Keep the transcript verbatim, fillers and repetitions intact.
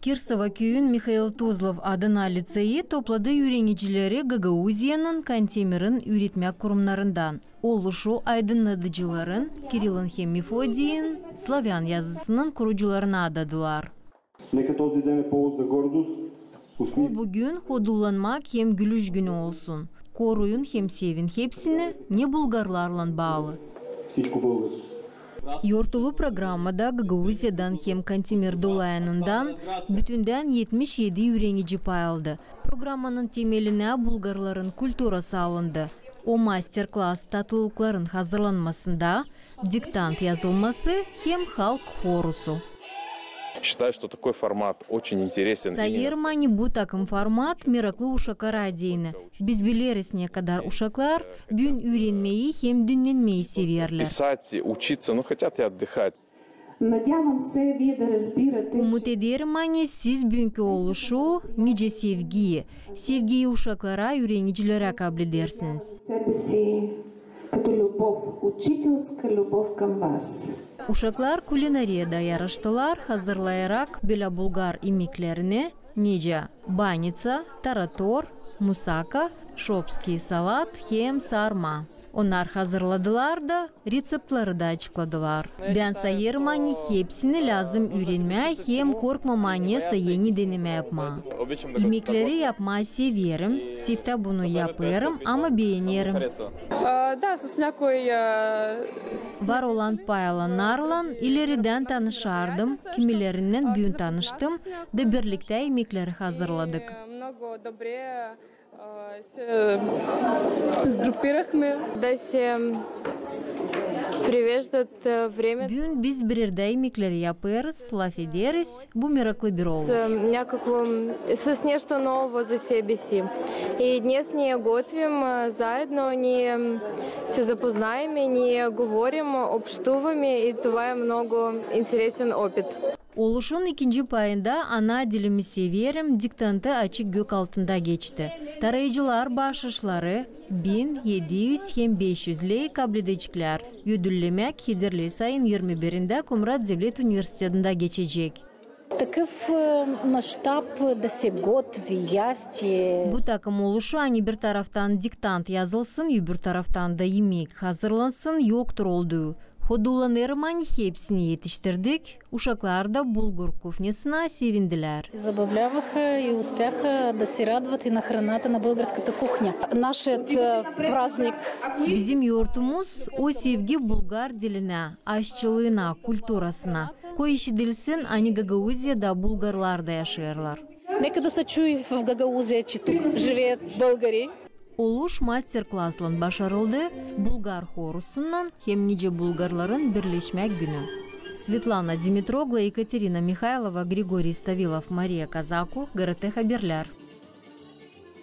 Kirsova küüyün Mihail Tuzlov adına liţeyi topladı üürenicileri Gagauziyanın Kantemirin üüretmä kurumnarından. Oluşu aydınnadıcıların, Kirilin hem Mefodiyin, slavyan yazısının kurucularına adadılar. Нека този ден е повод за гордост, усмих. Ko büün hodullanmak hem gülüş günü olsun. Koruyun hem sevin hepsini, ne bulgarlarlan baalı. Сичко булгарско. Yortulu programmada Gagauziyadan hem Kantemir dolayınından bütündän etmiş edi üürenici pay aldı. Programmanın temelinä bulgarların kulturası alındı. O master-klass tatlılıkların hazırlanmasında, diktant yazılması hem halk horusu. Считаю, что такой формат очень интересен именно. Sayêrım, ani bu takım format meraklı uşaklara deyni. Biz bileriz, ne kadar uşaklar büün üürenmeyi hem dinnenmeyi severlär. Писать, учиться, ну, хотят и отдыхать. Надявам се вие да разбирате. Umut ederim, ani siz büünkü oluşu nicä sevgiyi, sevgiyi uşaklara, üürenicilerä kabledersiniz. Себе си, като любов учительска, любов кам вас. Uşaklar kulinariyada yarıştılar, hazırlayarak bölä bulgar imeklerini, nicä banitsa, tarator, musaka, şopskiy salat hem sarma. Onnar hazırladılar da, reţeptleri dä açıkladılar. Bän sayêrım, ani hepsini lääzım üürenmää hem korkmamaa, ne sa eni denemää yapmaa. İmekleri yapmaa severim, siftä bunu yapêrım, ama beenerim. А, да, с някои, а, с... Var olan pay alannarlan ileridän tanışardım, kimilerinnän büün tanıştım da birliktä imekleri hazırladık. Много добре А, с-, сгруппировали мы. Да се привеждат, э, время. Büün biz birerdä imekleri yapêrız, lafederiz, bu meraklı bir oluş. С, э, някакво, с нешто ново за себе си. И днес ние готвим, э, заедно, ние се запознаеме, ние говорим, общуваме, и това е много интересен опит. Oluşun ikinci payında "Ana dilimi severim" diktantı açık gök altında geçti. Tarayıcılar baaşışları bin, edi üz hem beş üz ley kabledeceklär. Ödüllemäk Hederli ayın irmi birindä Komrat devlet universitetindä geçecek. Такыв, э, масштаб да се готви, ясти. Bu takım oluşu, ani bir taraftan diktant yazılsın, öbür taraftan da imek hazırlansın, yoktur olduu. Hodullanêrım, ani hepsini etiştirdik. Uşaklar da bulgur kuhnasına sevindilär. Забавляваха и успяха да се радват и нахранат на Бъргарската кухня. Нашият, э, празнник. Bizim yortumuz o sevgi bulgar dilinä, aşçılıına, kulturasına. Koy işidilsin, ani Gagauziyada bulgarlar da yaşêêrlar. Нека да се чуе в Гагаузия, че тук живеят Бъргари. Oluş master-klasslan başarıldı, bulgar horusunnan hem nicä bulgarların birleşmäk günü. Svetlana Dimitroglu, Ekaterina Mihaylova, Grigoriy Stavilov, Mariya Kazaku, GRT Haberlär.